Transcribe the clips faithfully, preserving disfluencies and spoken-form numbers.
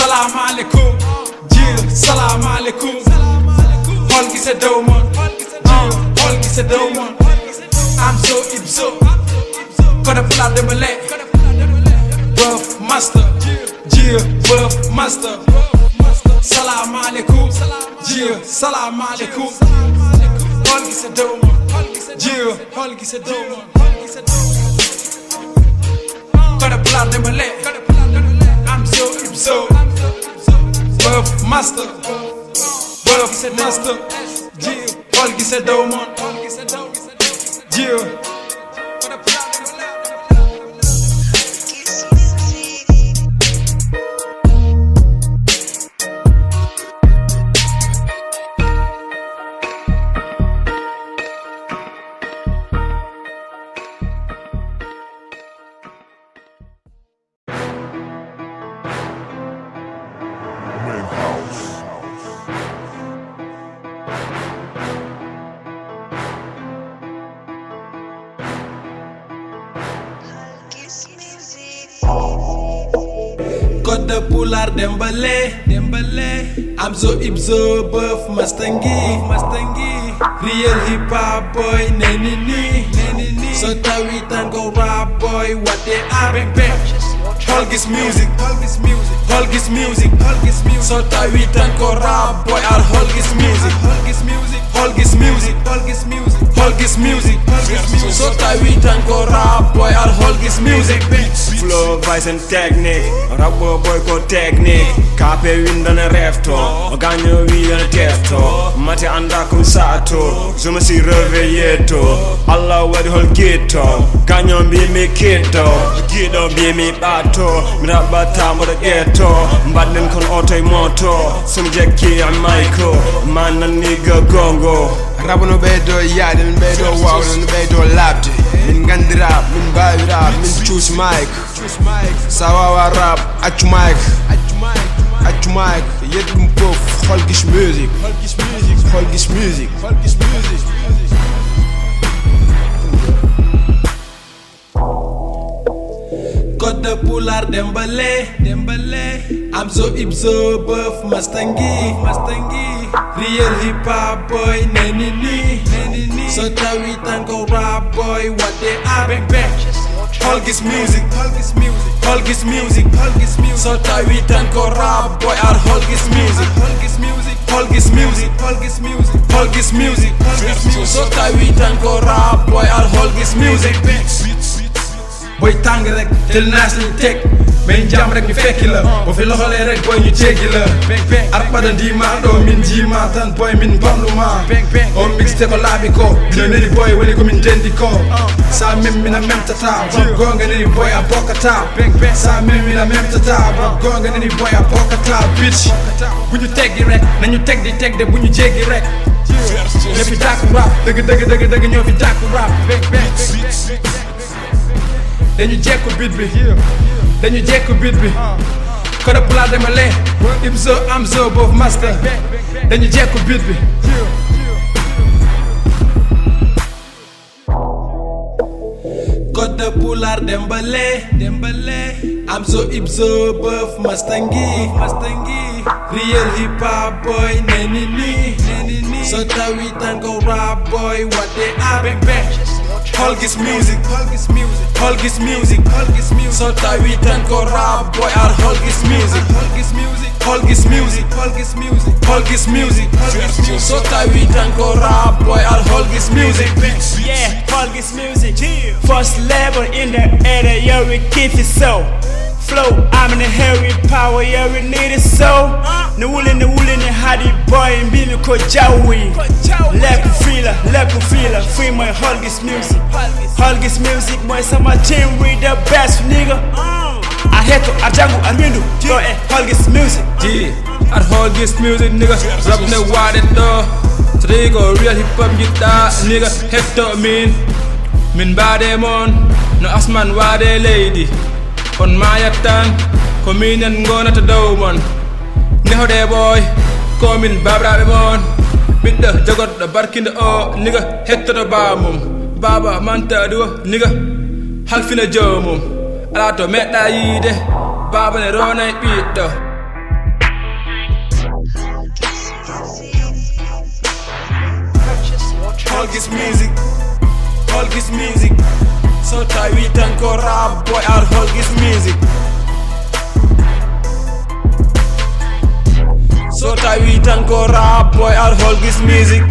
Salam alaikum. Jiya, salam alaikum. Holgis e dow mon. Jiya, holgis e dow mon. Amzo Ibzo. Kono pulaar Dembélé. Buff Master. Jiya, Buff Master. Salam alaikum. Jiya, salam alaikum. Holgis e dow mon. Jiya, holgis e dow mon. Kono pulaar Dembélé. Amzo Ibzo. Buff Master. Buff Master. Jiya, holgis e dow mon. Jiya. Kodda pulaar Dembélé, Dembélé. Amzo Ibzo Buff Master ngi, Master ngi. Real hip hop boy neni ni, neni ni. So tawi tan ko rap boy, what they are. Bang, bang. Holgis music, Holgis music, Holgis music, Holgis music. So tawi tan ko rap boy, ar Holgis music, Holgis music, Holgis music, Holgis music, Holgis music, Holgis music. So tawi tan ko rap boy, ar Holgis music. Flow, vibes and technique. Rap boy ko technique. Kape winda na refto. O ganyo wi na tefto. Mate anda kun sato. Je me suis réveillé tôt. Allah waɗi hol gitto. Kañum mbimi kitto. Giɗo mbimi ɓatto. Mi raɓɓata mboɗo ƴetto. Mbaɗɗen kon oto e moto. Somi jekki e mayko. Ma nanni ga gongo. Rabo no ɓeydo yaade, min ɓeydo wawde, no ɓeydo labde. Min gandira, min mbawira, min choose mic. Sa wawa rap, accu mic. Accu mic. Yedɗum fof, Holgis music. Holgis music. Holgis music. Kodda pulaar Dembélé, Dembélé. Amzo Ibzo Buff Master ngi, Master ngi. Real hip hop boy neni ni, neni ni. So tawi tan ko rap boy, what they are. Bang, bang. Holgis music, Holgis music, Holgis music, Holgis music. So tawi tan ko rap boy, ar Holgis music, Holgis music, Holgis music, Holgis music, Holgis music, Holgis music. So tawi tan ko rap boy, ar Holgis music. Boy tàng rek, tel naas lañu teg. May jàmm rek ñu fekki la. Boo fi loxolee rek, boy ñu jéggi la. Arpaɗa ndimaɗo, min jiima tan, boy min bamluma. O mixte ko laaɓi ko. Bino neri boy, woni ko min dendi ko. Sa min mina memtata. Bam gonga neri boy a bokkata. Sa min mina memtata. Bam gonga neri boy a bokkata. Bitch. Bu ñu teggi rek, nañu teg di teg de bu ñu jéggi rek. Ñoo fi dàkku rap, dëgg, dëgg, dëgg, dëgg, ñoo fi dàkku rap. Dañu jekku beat bi. Dañu jekku beat bi. Kono pulaar Dembélé. Ibzo, Amzo, Buff Master. Dañu jekku beat bi. Kodda pulaar Dembélé. Dembélé. Amzo Ibzo Buff Master ngi. Master ngi. Real hip hop boy neni ni. Neni ni. So tawi tan ko rap boy, what they are. Bang, bang. Holgis music. Holgis music. Holgis music. Holgis music. So tawi tan ko rap boy, ar Holgis music. Holgis music. Holgis music. Holgis music. Holgis music. Holgis music. So tawi tan ko rap boy, ar Holgis music. Yeah, Holgis music. First level in the area, yeah, we keep it so. Flow, I'm in a hurry, power, yeah, we need it so. Ne wuli, ne wuli, ne hadi boy, mbimi ko jawi. Leku fila, leku fila, free my Holgis music. Holgis music, my summer team with the best nigga. Ar heto, ar jangu, ar windu, go e Holgis music. Ji, ar Holgis music, nigga. Rap ne waɗe ɗo. So tawi ko real hip hop jiɗɗa, nigga, hetto min. Min mbaɗe mon no asman waɗe leydi. On maayat tan, ko minen ngonata dow mon. Nehoɗe ɓooy, ko min baabiraaɓe mon. Ɓiɗɗo jogorɗo barkindo o, niga hettoto baamum. Baaba manta duwo, niga halfina joomum. Alaa to meɗɗa yiide, baaba ne roonay ɓiɗɗo. Holgis music, Holgis music. So tawi tan ko rap boy ar Holgis music. So tawi tan ko rap boy ar Holgis music.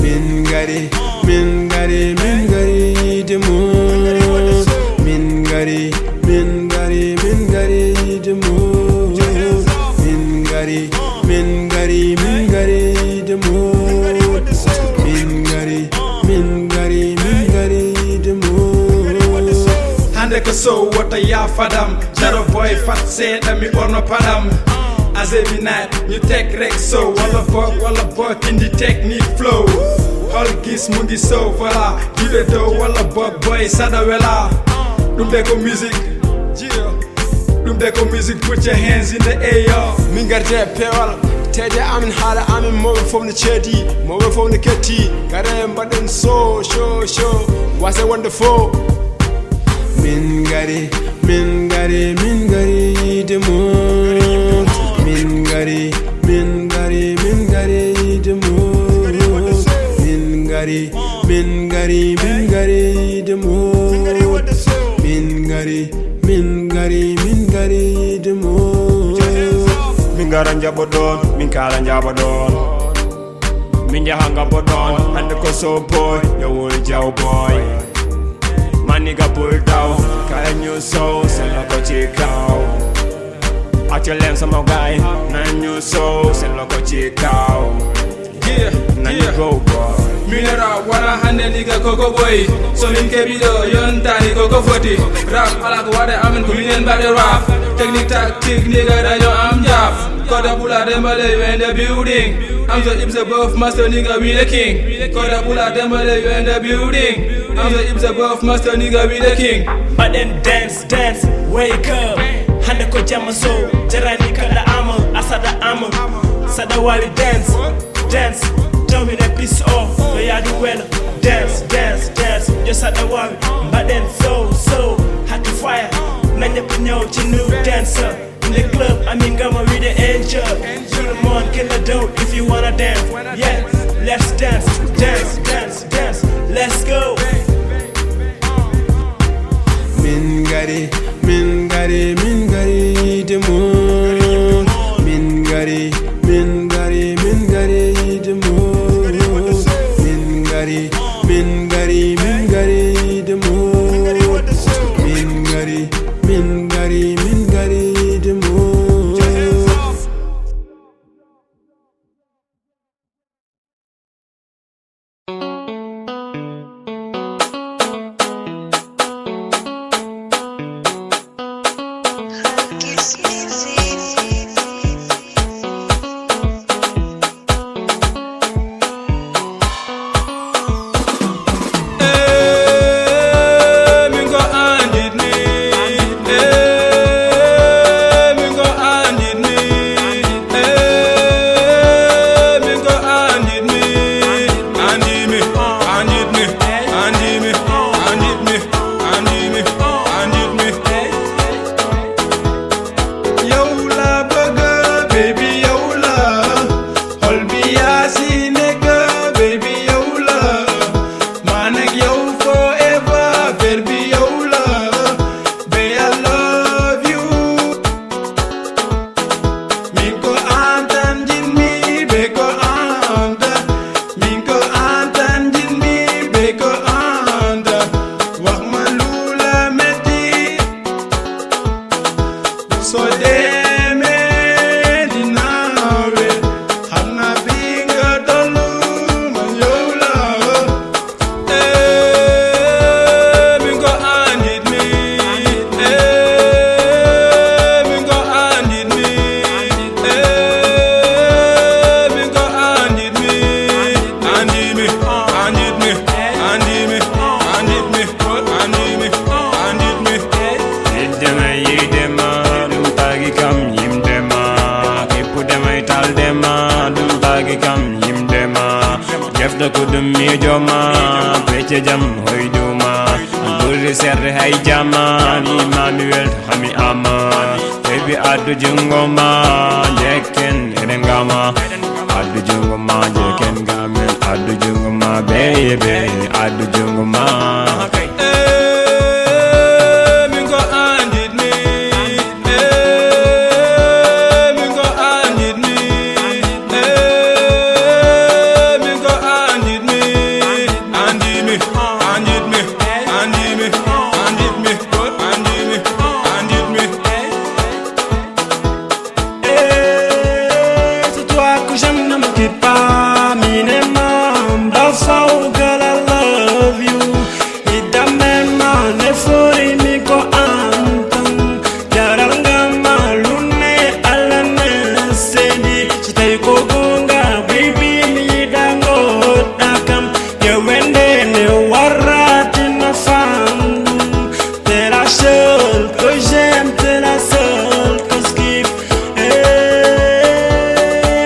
Min ngari, min ngari, min ngari yiide mo. Min ngari, min ngari, min ngari yiide mo. Min ngari, min ngari, min ngari yiide mo. Min ngari, min ngari, min ngari yiide mo. Hande ko sow wota yafadam. Jaro boy fat seeɗa mi ɓorno paɗam. Azebi night, ñu teg rek sow. Walla bok, walla bok, indi technique flow. Holgis mu ngi sow, voilà. Jiɓe dow, walla bok, boy, saɗa wela. Ɗum de ko music. Yeah. Ɗum de ko music, put your hands in the air. Min ngarde peewal, teede amin, haala amin, mawɓe fof no ceedi, mawɓe fof no ketti. Ngare mbaɗen sow, sow, sow. Wase wonde fow. Min ngari, min ngari, min ngari yiide mo. Min ngari, min ngari, min ngari yiide mo. Min ngari, min ngari, min ngari yiide mo. Min ngari, min ngari, min ngari yiide mo. Min ngara njaɓoɗon, min kala njaɓoɗon. Min njaha njaɓoɗon, hande ko sow boy, yo woni jaw boy. My nigga pull down, kala ñu sow, seen loxo ci kaw. Accu leen sama gaay, na ñu sow, seen loxo ci kaw. Yeah, na ñu yeah. Go boy. Minera wona hande nigga koko boy. So min keɓi ɗo yontani koko foti. Rap ala ko waɗe amen ko minen mbaɗe rap. Technique tactique nigga daño am jaf. Koda bula dembale you in the building. I'm the Ibza buff master nigga we the king. Koda bula dembale you in the building. I'm the Ibza buff master nigga we the king. Mbaɗen dance, dance, wake up. Hande ko jamma sow, jarani kala ama, a saɗa ama. Saɗa wawi dance, dance. Tell me that piece off, no yadu well. Dance, dance, dance. Yo saɗa wawi, mbaɗen sow, sow. Hot fire, na ñëpp ñëw ci new dancer. In the club, I'm in Gama with the angel. You're the man, kill the dough if you wanna dance. Yeah, let's dance, dance, dance, dance. Let's go. Min ngari, min ngari, min ngari yiide mo. Min ngari, min ngari, min ngari yiide mo. Min ngari, min ngari, min ngari yiide mo. Min ngari, min ngari, min ngari yiide mo. Ko ɗum miijo ma, pecce jam hoydu ma. Ɓuri serde hay jama, mi ma mi welto hami ama. Baby addu jungo ma, jekken eɗen gama. Addu jungo ma, jekken gamen. Addu jungo ma, baby, addu jungo ma. Eh, min ko andit mi. Eh, min ko andit mi. Eh, min ko andit mi. Andi mi, andit mi, andi mi, andit mi, andit mi, andit mi. Eh, c'est toi que j'aime, ne me quitte pas, minimum. That's how, girl, I love you. Idamema ne fori mi ko antan. Jaral ngama lune alane seni. Sitay ko gonga, baby, mi dango dakam. Yewende ne warati na fandu. T'es la seule que j'aime, t'es la seule que je kiffe. Eh,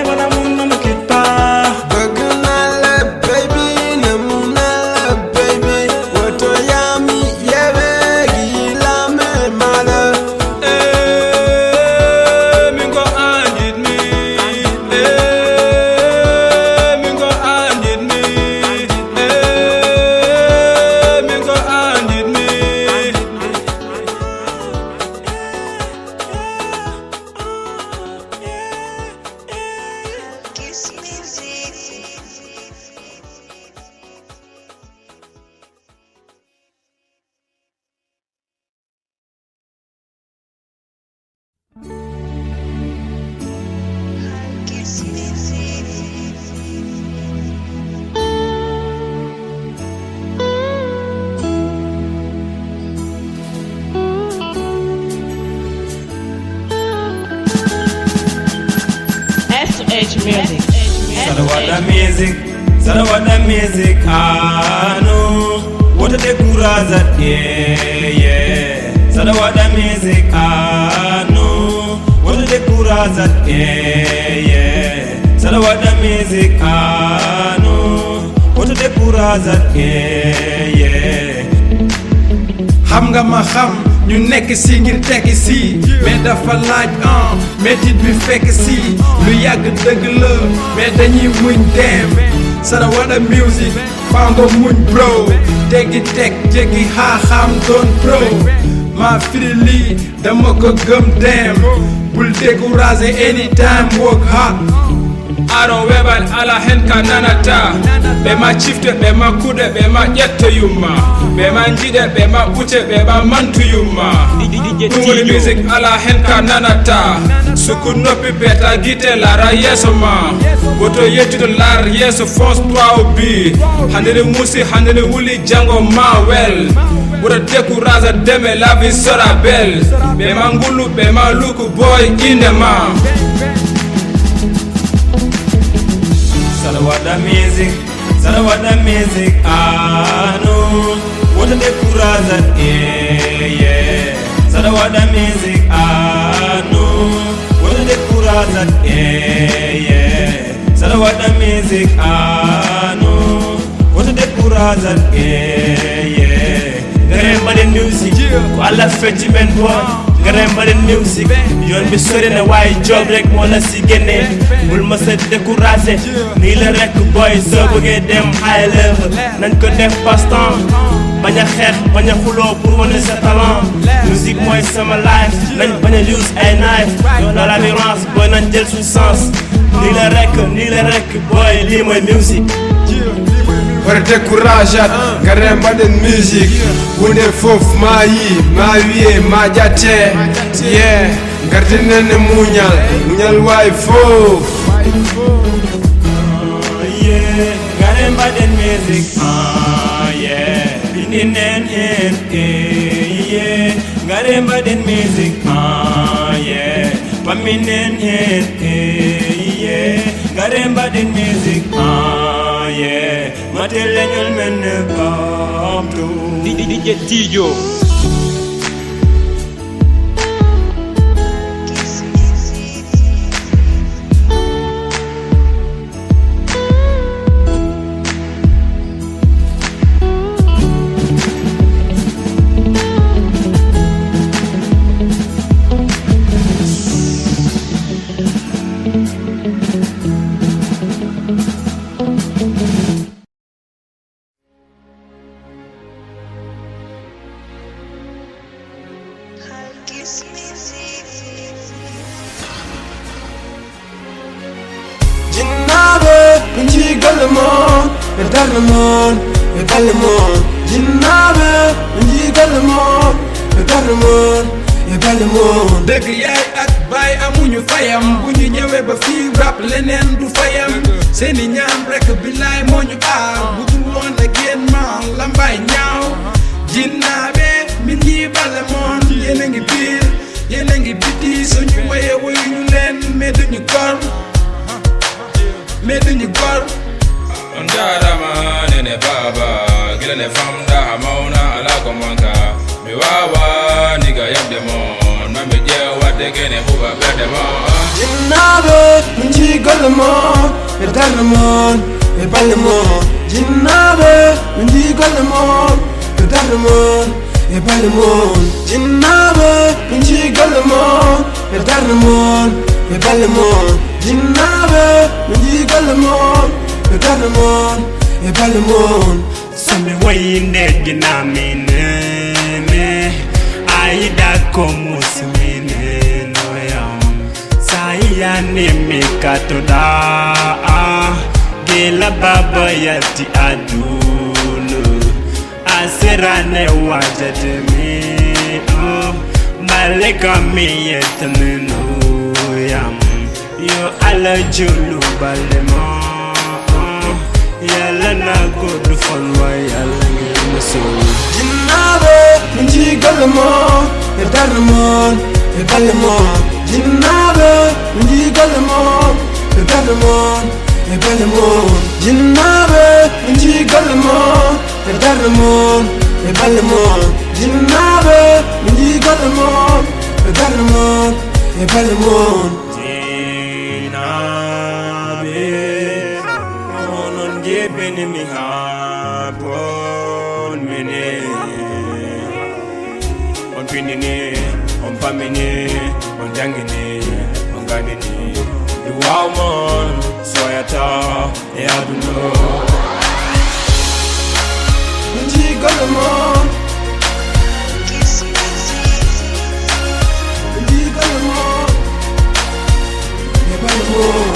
mon amour, ne me quitte pas. Bëgg naa la, baby, namm naa la, baby. Woto yaa mi yewe gi la me mala. Eh, min ko andit mi. Eh, min ko andit mi. Eh, min ko andit mi. S H Music. Saɗa waɗa music, saɗa waɗa music, ah non. Woto décourage, yeah, yeah. Saɗa waɗa music, ah non. Woto décourage, yeah, yeah. Saɗa waɗa music, ah non. Woto décourage, yeah, yeah. Xam nga ma xam, ñu nekk si ngir tekki si. Mais dafa laaj, ah, métit bi fekk si. Lu yàgg dëgg la, mais dañuy muñ dem. Saɗa waɗa music, faaw nga muñ, bro. Teggi teg, jéggi xaaxaam, doon pro. Maa firi lii, dama ko gëm dem. Bul décourager, anytime work hard. Aron webal ala hen ka nanata. Ɓe ma cifte, ɓe ma kuɗe, ɓe ma ƴette yumma. Ɓe ma jiɗe, ɓe ma ɓute, ɓe ma mantu yumma. Ɗum woni music ala hen ka nanata. Sukku noppi, peeta gite, laara yeeso ma. Woto yettude, laar yeeso, fonce toi au but. Hande ne muusi, hande ne wuli, jango ma wel. Ɓura décourage, demain la vie sera belle. Ɓe ma ngulu, ɓe ma luku, boy, inde ma. Saɗa waɗa music, saɗa waɗa music, ah non. Woto décourage, yeah, yeah. Saɗa waɗa music, ah non. Woto décourage, yeah, yeah. Saɗa waɗa music, ah non. Woto décourage, yeah, yeah. Ngare mbaɗen music, ko Allah fecci men boy. Ngare mbaɗen music, yoon bi sori na waaye job rek moo la si génne. Bul ma sa découragé, nii la rek boy, soo bëggee dem high level. Nañ ko def passe-temps, bañ a xeex, bañ a xuloo pour wane sa talent. Musique mooy sama life, nañ bañ a use ay knife. Dans la violence, boy, nañ jël suñ sens. Nii la rek, nii la rek, boy, lii mooy music. Hoore décourage at, ngare mbaɗen music. Hunde fof ma yi, ma wiye, ma ƴatte. Yeah, ngartinen e muñal, muñal wawi fof. Yeah, ngare mbaɗen music, ah, yeah. Binndinen hen, eh, yeah. Ngare mbaɗen music, ah, yeah. Pamminen hen, eh, yeah. Ngare mbaɗen music, ah, yeah. Mate leñol men ne ɓamto. Di-, di-, D J Tijo. Darnamon e balle mon, jinnaaɓe, ɓe njii galle mon. E darnamon e balle mon. Dëgg yaay ak baay amuñu fayam. Bu ñu ñëwee ba fii, rap leneen du fayam. Seeni ñaan rek, billaay, moo ñu aar. Bu dul woon ak yéen, ma lambaay ñaaw. Jinnaaɓe, min njii balle mon. Yéen a ngi biir, yéen a ngi biti. Suñu woyee woyuñu leen, mais duñu gor. Mais duñu gor. On jaaraama nene baaba, gila ne famɗa haa mawna, alaa ko manka. Mi waawaa niga yamde mon, ma mi ƴeewa waɗde kene huuba ɓernde mon. Jinnaaɓe, min njii galle mon, e darnde mon, e balle mon. Jinnaaɓe, min njii galle mon, e darnde mon, e balle mon. Jinnaaɓe, min njii galle mon, e darnde mon, e balle mon. Jinnaaɓe, min njii galle mon, e darnde mon, e balle mon. So mi woyi nde gina mi nene, a yiɗa ko musi mi nenoyam. Sa yiyani mi katoɗa, gila baaba yalti aduna. A serane waajade mi, oh, balle kam mi yettaninoyam. Yo Allah juulu balle mon, oh, Yalla na goɗɗo fon wa Yalla ngel mo sowi. Jinnaaɓe, min njii galle mon, e darnde mon, e balle mon. Jinnaaɓe, min njii galle mon, e darnde mon, e balle mon. Jinnaaɓe, min njii galle mon, e darnde mon, e balle mon. Jinnaaɓe, min njii galle mon, e darnde mon, e balle mon. Jinnaaɓe, onon njeɓini mi haa bon mene. On pindini, on pammini, on jangini, on gandini. Duwaaw mon soyata e aduna. Min njii galle mon. Min njii galle mon. E balle mon.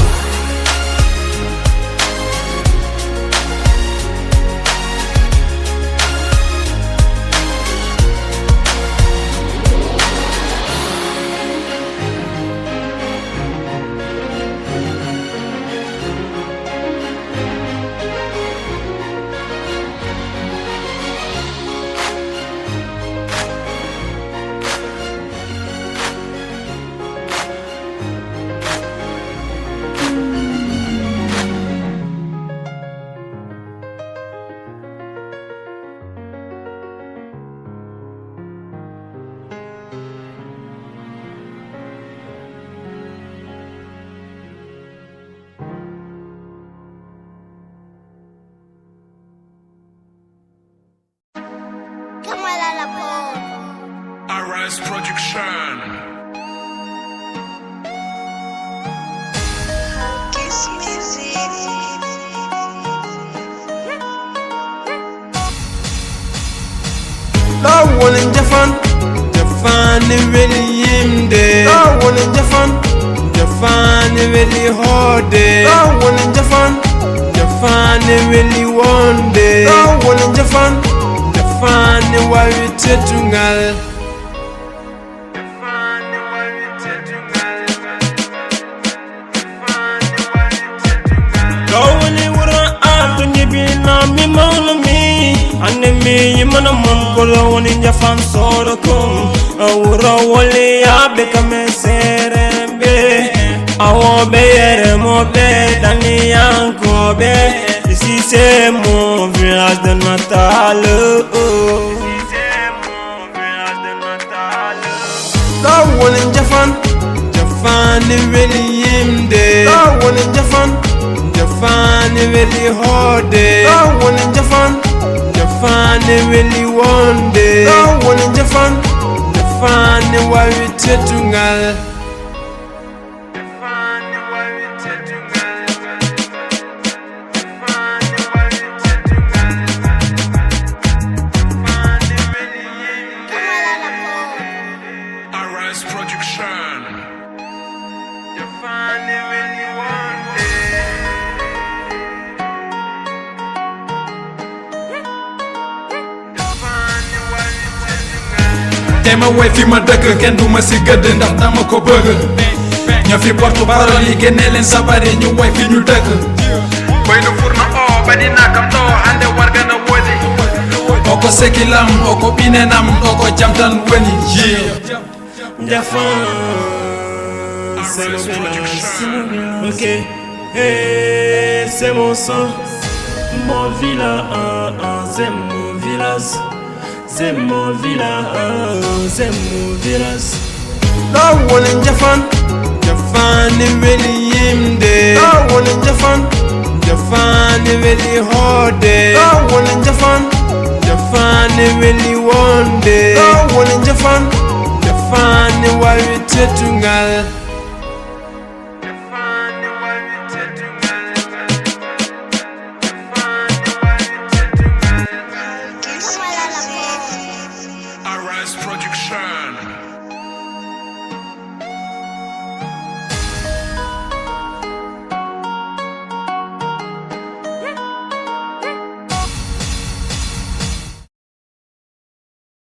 Kamala Lapod. Arise Production. Kiss music. Ɗo woni Njafan, Njafan ne weli yimde. Ɗo woni Njafan, Njafan ne weli hoode. Ɗo woni Njafan, Njafan ne weli wonde. Ɗo woni Njafan, Njafan ne wawi teddungal. Ɗo woni wuro am to jibinami mawnumi. Hannde mi yimana mon ko ɗo woni Njafan Sooro kon. Wuro woliyaaɓe kam e seeremɓe. Awooɓe e remooɓe, ɗanniyankooɓe. Ici c'est mon village de natal. Ɗo woni Njafan, Njafan ne weli yimde. Ɗo woni Njafan, Njafan ne weli hoode. Ɗo woni Njafan, Njafan ne weli wonde. Ɗo woni Njafan, Njafan ne wawi teddungal. Arise Production. Ma way fi ma dëkk, kenn du ma si gëdd ndax dama ko bëgg. Ña fi porte parole yi, génne leen sabar yi, ñu way fi ñu dëkk. Bay nu furna o, ba ni naa kam ɗo, hande warga na woodi. Oko sekilam, oko ɓinenam, oko jamtan woni. Yeah. Jafan, c'est mon village. Ok. Hey, c'est mon sang. Mon village, ah, ah, c'est mon village. C'est mon village, ah, c'est mon village. Ɗo woni Jafan, Jafan ne weli yimde. Ɗo woni Jafan, Jafan ne weli hoode. Ɗo woni Jafan, Jafan ne weli wonde. Ɗo woni Jafan, Jafan ne wawi teddungal.